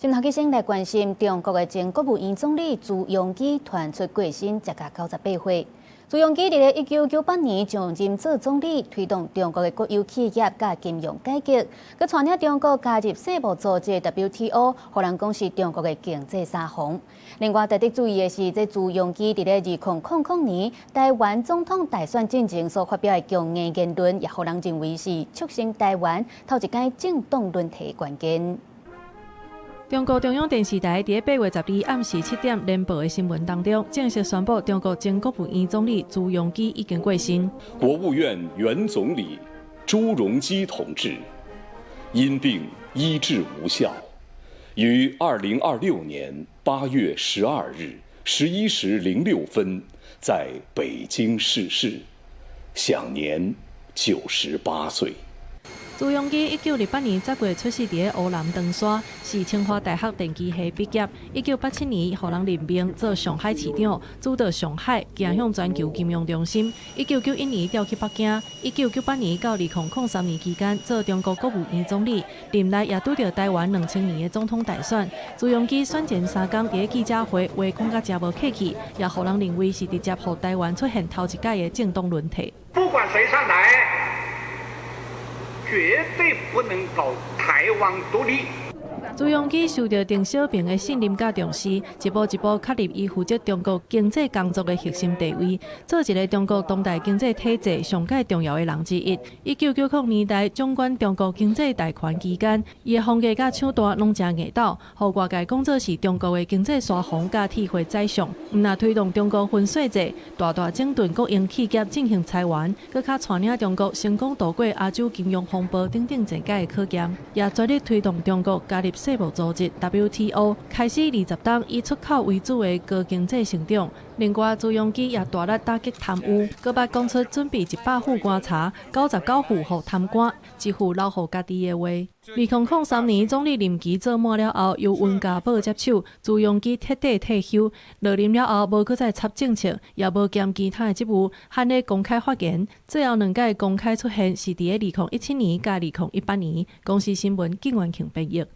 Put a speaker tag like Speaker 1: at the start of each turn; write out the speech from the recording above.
Speaker 1: 新聞先來關心中國的前國務院總理朱鎔基傳出過身，才甲98歲。朱鎔基佇咧1998年上任做總理，推動中國的國有企業佮金融改革，閣帶領中國加入世貿組織 WTO，予人講是中國的經濟沙皇。另外值得注意的是，這朱鎔基佇咧2000年台灣總統大選進前所發表的強硬言論，也予人認為是促成台灣頭一擺政黨輪替的關鍵。
Speaker 2: 中國中央電視台佇8月12暗時7點連播的新聞當中，正式宣布中國前國務院總理朱鎔基已經過身。
Speaker 3: 國務院原總理朱鎔基同志因病醫治無效，於2026年8月12日11時06分在北京逝世，享年98歲。
Speaker 2: 朱鎔基1928年10月出世佇咧湖南長沙，是清華大學電機系畢業。1987年，予人任命做上海市長，主導上海走向全球金融中心。1991年調去北京，1998年到2003年期間做中國國務院總理。任內也拄著台灣2000年的總統大選。朱鎔基選前3工佇咧記者會話講甲誠無客氣，也予人認為是直接予台灣出現頭一擺的政黨輪替。
Speaker 4: 不管誰上台，絕對不能搞台灣獨立。
Speaker 2: 朱鎔基受著鄧小平的信任佮重視，一步一步確立伊負責中國經濟工作的核心地位，做一个中國當代經濟體制上蓋重要的人之一。1990年代掌管中國經濟大權期間，伊的風格佮手段攏誠硬鬥，予外界講做是中國的經濟沙皇佮鐵血宰相。毋但推動中國分稅制，大大整頓國營企業進行裁員，閣較帶領中國成功渡過亞洲金融風暴等等濟屆的考驗，也全力推動中國加入世貿組織 WTO，開始20冬以出口為主的高經濟成長。另外，朱鎔基也大力打擊貪污，閣捌講出準備100副棺柴，99副予貪官，一副留予家己的話。2003年總理任期做滿了後，由溫家寶接手，朱鎔基徹底退休。落任了後，無閣再插政策，也無兼其他的職務，罕咧公開發言。最後兩擺公開出現是佇咧2017年佮2018年。公視新聞，景元慶編譯。